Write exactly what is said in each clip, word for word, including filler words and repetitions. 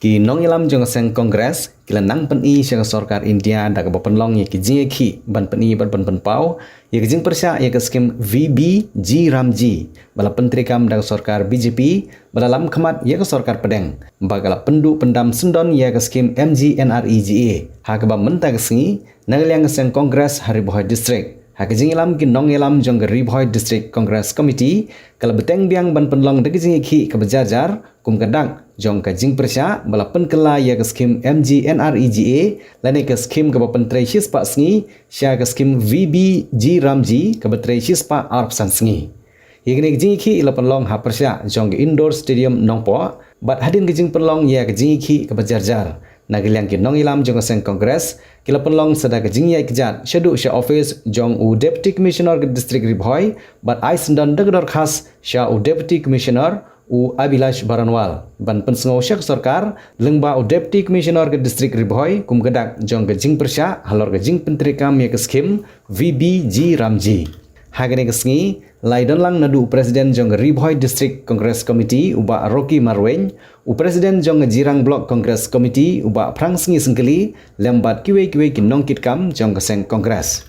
Ki nongïalam jong ka seng Congress ki la nang pyni sha ka sorkar India da kaba pynlong ïa ki jingïakhih ban pyni bad ban pynpaw ïa ka jingpyrshah ïa ka skim V B G Ramji ba la pyntreikam da ka sorkar B J P ba la lam khmat ïa ka sorkar pdeng ba ka la pynduh pyndam syndon ïa ka skim M G N R E G A. Ha kaba mynta ka sngi na ka liang ka seng Congress ha Ri Bhoi District, ha ka jingïalam ki nongïalam jong ka Ri Bhoi District Congress Committee ka la bteng biang ban pynlong da ka jingïakhih kaba jar jar kum ka dak jong ka jingpyrshah ba la pynkylla ïa ka skim M G N R E G A lane ka skim kaba pyntrei shispah sngi sha ka skim V B G Ramji kaba trei shispah arphew san sngi. Ïa kane ka jingïakhih la pynlong ha pyrshah jong ka Indoor Stadium Nongpoh bad hadien ka jingpynlong ïa ka jingïakhih kaba jar jar na ka liang ki nongïalam jong ka seng Congress ki la pynlong sa da ka jingïaid kjat shaduh sha office jong u Deputy Commissioner ka District Ri Bhoi bad ai syndon da ka dorkhas sha u Deputy Commissioner u Abhilash Baranwal ban pynsngew sha ka sorkar lyngba u Deputy Commissioner ka District Ri Bhoi kum ka dak jong ka jingpyrshah halor ka jingpyntreikam ïa ka skim V B G Ramji. Ha kane ka sngi la ïadon lang naduh u President jong ka Ri Bhoi District Congress Committee u Bah Rocky Marwein, u President jong ka Jirang Block Congress Committee u Bah Phrangsngi Syngkali lem bad kiwei kiwei ki nongkitkam jong ka seng Congress.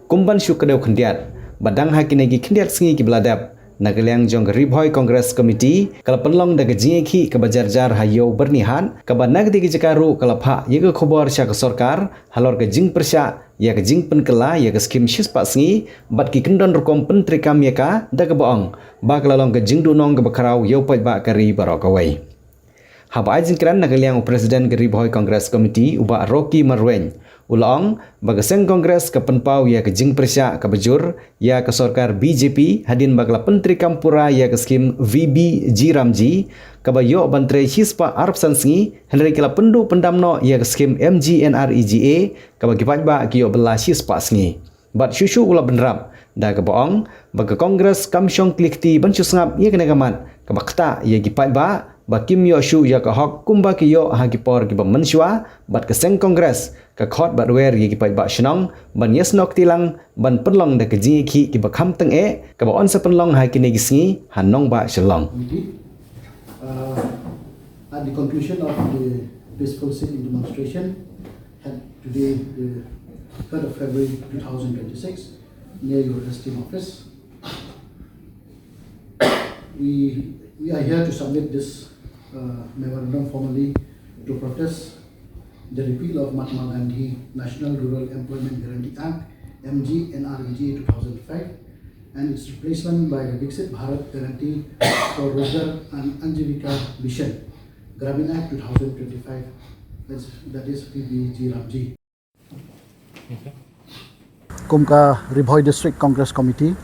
Kum ban shu kdew khyndiat ba dang ha kine ki khyndiat sngi kiba la dep na ka liang jong ka Ri Bhoi Congress Committee ka la pynlong da ka jingïakhih kaba jar jar ha Ïew Byrnihat kaba na katei ka jaka ruh ka la phah ïa ka khubor sha ka sorkar halor ka jingpyrshah ïa ka jingpynkylla ïa ka skim shispah sngi bad ki kyndon rukom pyntreikam ïa ka da kaba ong ba ka la long ka jingduhnong kaba khraw ïa u paidbah ka ri baroh kawei. Haba ai jingkren na ka liang u President ka Ri Bhoi Congress Committee u Bah Rocky Marwein u la ong ba ka seng Congress ka pynpaw ïa ka jingpyrshah kaba jur ïa ka sorkar B J P hadien ba ka la pyntreikam pura ïa ka skim V B G Ramji kaba ïoh ban trei shispah arphew san sngi hynrei ka la pynduh pyndam noh ïa ka skim M G N R E G A kaba ki paidbah ki ïoh bylla shispah sngi. Bad shuh shuh u la bynrap da kaba ong ba ka Congress kam shong kli kti ban shu sngap ïa kane ka mat kaba ktah ïa ki paidbah ba kim ïoh shuh ïa ka hok kumba ki ïoh ha ki por kiba mynshuwa bad ka seng Congress ka khot bad wer ïa ki paidbah shnong ban ïasnoh kti lang ban pynlong da ka jingïakhih kiba kham tyngeh kaba yn sa pynlong ha kine ki sngi ha nongbah Shillong. We did. Uh, at the conclusion of the peaceful sit-in demonstration, had today, the third of February two thousand twenty-six, near your esteemed office. We, we are here to submit this uh, memorandum formally to protest the repeal of Mahatma Gandhi National Rural Employment Guarantee Act, M G N R E G A two thousand five, and its replacement by the Viksit Bharat Guarantee for Rozgar and Ajivika Mission, Gramin Act two thousand twenty-five, that's, that is P B G Ramji. Kum ka Ri Bhoi District Congress Committee,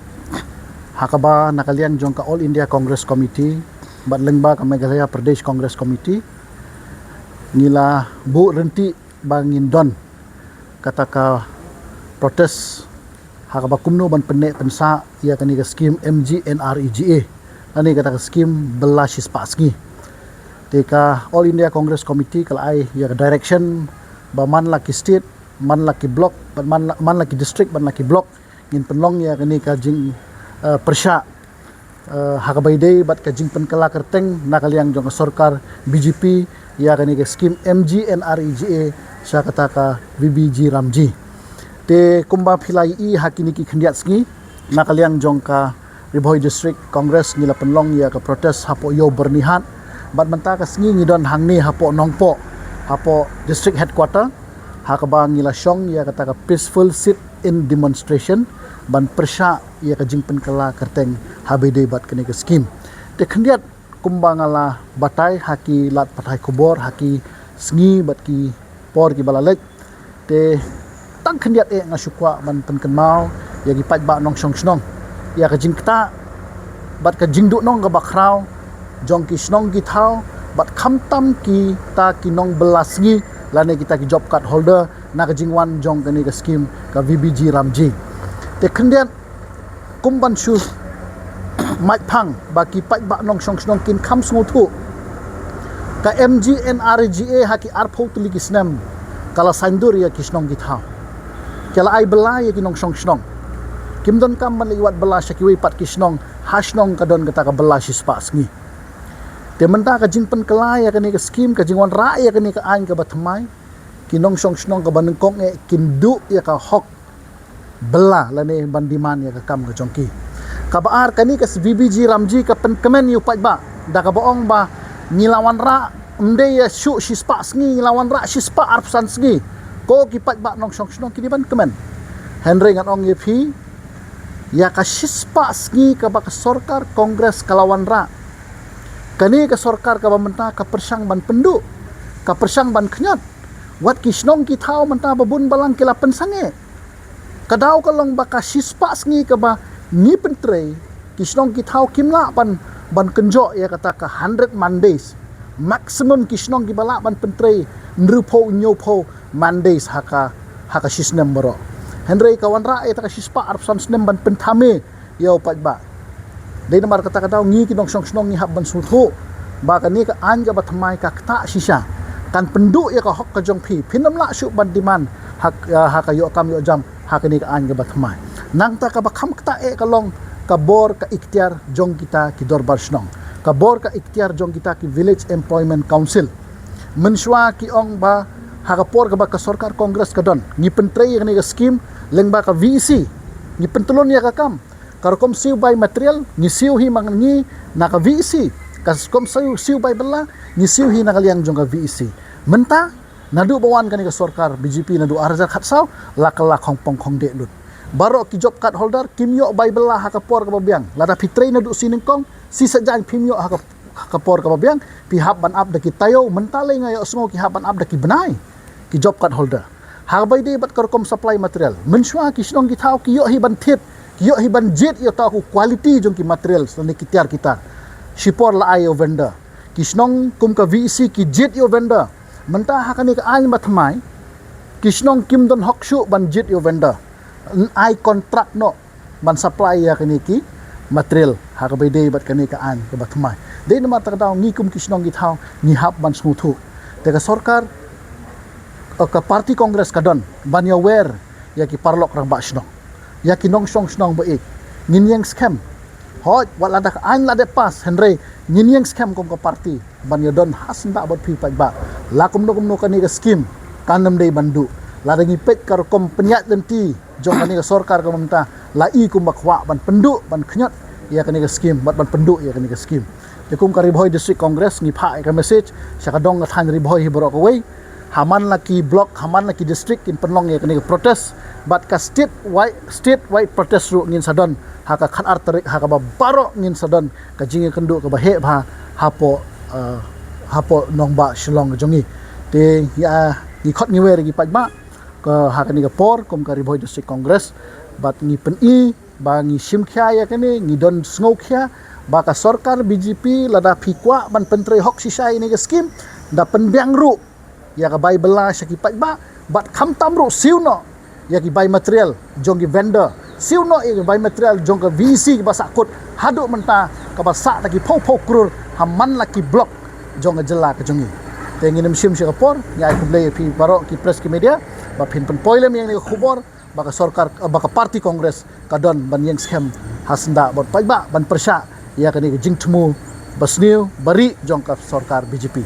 ha kaba na ka liang jong ka All India Congress Committee bad lyngba ka Meghalaya Pradesh Congress Committee, ngi la buh rynti ba ngin don kata ka protest ha kaba kumno ban pynneh pynsah ïa kane ka skim M G N R E G A, lane kata ka skim bylla shispah sngi. Te ka All India Congress Committee ka la ai ïa ka direction ba man la ki state, man la ki block, bad man la, man la ki district, man la ki block, ngin pynlong ïa kane ka jing uh, pyrshah uh, ha kaba ïadei bad ka jingpynkylla kyrteng na ka liang jong ka sorkar B J P ïa kane ka skim M G N R E G A sha kata ka V B G Ramji. Te kumba phi la ïohi ha kine ki khyndiat sngi na ka liang jong ka Ri Bhoi District Congress ngi la pynlong ïa ka protest hapoh Ïew Byrnihat. Bad mynta ka sngi ngi don hangne hapoh Nongpoh, hapoh District Headquarter, ha kaba ngi la shong ïa kata ka peaceful sit-in demonstration ban pyrshah ïa ka jingpynkylla kyrteng ha ba ïadei bad kane ka skim. Te khyndiat kumba nga la batai ha ki lad pathai khubor ha ki sngi bad ki por kiba la leit, te tang khyndiat eh nga shu kwah ban pynkynmaw ïa ki paidbah nongshong shnong ïa ka jingktah bad ka jingduhnong kaba khraw jong ki shnong ki thaw bad khamtam kita ki nongbylla sngi lane kita ki job card holder na ka jingwan jong kane ka skim ka V B G Ramji. Te khyndiat kum ban shu mait phang ba ki paidbah nongshong shnong kin kham sngewthuh. Ka M G N R E G A ha ki arphew tylli ki snem ka la saindur ïa ki shnong ki thaw. Ka la ai bylla ïa ki nongshong shnong. Kim donkam ban leit wad bylla sha kiwei pat ki shnong, ha shnong ka don kata ka bylla shispah sngi. Te mynta ka jingpynkylla ïa kane ka skim, ka jingwanrah ïa kane ka aiñ kaba thymmai, ki nongshong shnong kaba nyngkong eh kin duh ïa ka hok bylla lane ban demand ïa ka kam ka jong ki. Kaba ar, kane ka VBG Ramji ka pynkmen ïa u paidbah da kaba ong ba ngi la wanrah ym dei ïa shu shispah sngi, ngi la wanrah shispah arphew san sngi. Ko ki paidbah nongshong shnong, kine ban kmen. Hynrei ngan ong ïa phi, ïa ka shispah sngi kaba ka sorkar Congress ka la wanrah, kane ka sorkar kaba mynta ka pyrshang ban pynduh, ka pyrshang ban khñiot. Wat ki shnong ki thaw mynta ba bun balang ki la pynsangeh. Ka daw ka long ba ka shispah sngi kaba ngi pyntrei, ki shnong ki thaw kim lah ban, ban kynjoh ïa kata ka hundred man days. Maximum ki shnong kiba lah ban pyntrei hynriewphew, hynñiewphew man days ha ka, ha ka shisnem baroh. Hynrei ka wanrah ïa kata ka shispah arphew san snem ban pynthame ïa u paidbah. Dei namar kata ka daw ngi ki nongshong shnong ngi hap ban sngewthuh ba kane ka aiñ kaba thymmai ka ktah shisha. Kan pynduh ïa ka hok ka jong phi, phin ym lah shuh ban demand ha, ha ka ïoh kam ïoh jam ha kane ka aiñ kaba thymmai. Nangta kaba kham ktah eh ka long ka bor ka iktiar jong kita ki dorbar shnong, ka bor ka iktiar jong kita ki Village Employment Council. Mynshuwa ki ong ba ha ka por kaba ka sorkar Congress ka don, ngi pyntrei ïa kane ka skim lyngba ka VEC, ngi pyntlun ïa ka kam. Ka rukom siew bai material ngi siew hi ma ngi na ka VEC, ka rukom siew, siew bai bylla ngi siew hi na ka liang jong ka VEC. Mynta naduh ba wan kane ka sorkar BJP naduh ar hajar khatsaw, la kylla khongpong khongdih lut. Baroh ki job card holder kim ïoh bai bylla ha ka por kaba biang. Lada phi trei naduh shi nyngkong, shi saitjaiñ phim ïoh ha ka, ha ka por kaba biang, phi hap ban ap da ki taïew, mynta lei nga ïohsngew ki hap ban ap da ki bnai, ki job card holder. Ha kaba ïadei bad ka rukom supply material, mynshuwa ki shnong ki thaw ki ïoh hi ban thied, ki ïoh hi ban jied ïa uta u quality jong ki materials lane ki tiar ki tar. Shipor la ai ïa u vendor. Ki shnong kum ka VEC ki jied ïa u vendor. Mynta ha kane ka aiñ ba thymmai, ki shnong kim don hok shuh ban jied ïa u vendor. Yn ai contract noh ban supply ïa kane ki material ha kaba ïadei bad kane ka aiñ kaba thymmai. Dei namar kata ka daw ngi kum ki shnong ki thaw ngi hap ban sngewthuh. Te ka sorkar, eh, ka party Congress ka don ban ïawer ïa ki paralok rangbah shnong, ïa ki nongshong shnong ba ïeit. Ngin ïeng skhem. Hooid, wat lada ka aiñ la dep pass, hynrei ngin ïeng skhem kum ka party ban ïadon ha syndah bad phi paidbah. La kumno kumno kane ka skim kan ym dei ban duh. Lada ngi peit ka rukom pynïaid lynti jong kane ka sorkar ka mynta, la i kumba kwah ban pynduh, ban khñiot ïa kane ka skim, bad ban pynduh ïa kane ka skim. Te kum ka Ri Bhoi District Congress ngi phah ïa ka message sha ka dong ka thaiñ Ri Bhoi hi baroh kawei, ha man la ki block, ha man la ki district kin pynlong ïa kane ka protest. Bad ka state wide, state wide protest ruh ngin sa don ha ka khatar tarik, ha kaba baroh ngin sa don ka jingïakynduh kaba heh bha hapoh, eh, hapoh nongbah Shillong ka jong ngi. Te ïa, ngi khot ngi wer ïa ki paidbah ka ha kane ka por kum ka Ri Bhoi District Congress, bad ngi pyni ba ngi shim khia ïa kane, ngi don sngewkhia ba ka sorkar BJP, lada phi kwah ban pyntrei hok shisha ïa kane ka skim, da pynbiang ruh ïa ka bai bylla sha ki paidbah, bad khamtam ruh siew noh ïa ki bai material jong ki vendor, siew noh ïa ki bai material jong ka VEC kiba sahkut haduh mynta, kaba sah da ki phew phew klur ha man la ki block jong ka jylla ka jong ngi. Te ngin ym shim sha ka por, ngi ai khublei ïa phi baroh ki press, ki media, ba phin pynpoi lem ïa kane ka khubor ba ka sorkar, ba ka party Congress ka don ban ïeng skhem ha syndah bad paidbah ban pyrshah ïa kane ka jingthmu ba sniew ba rieh jong ka sorkar BJP.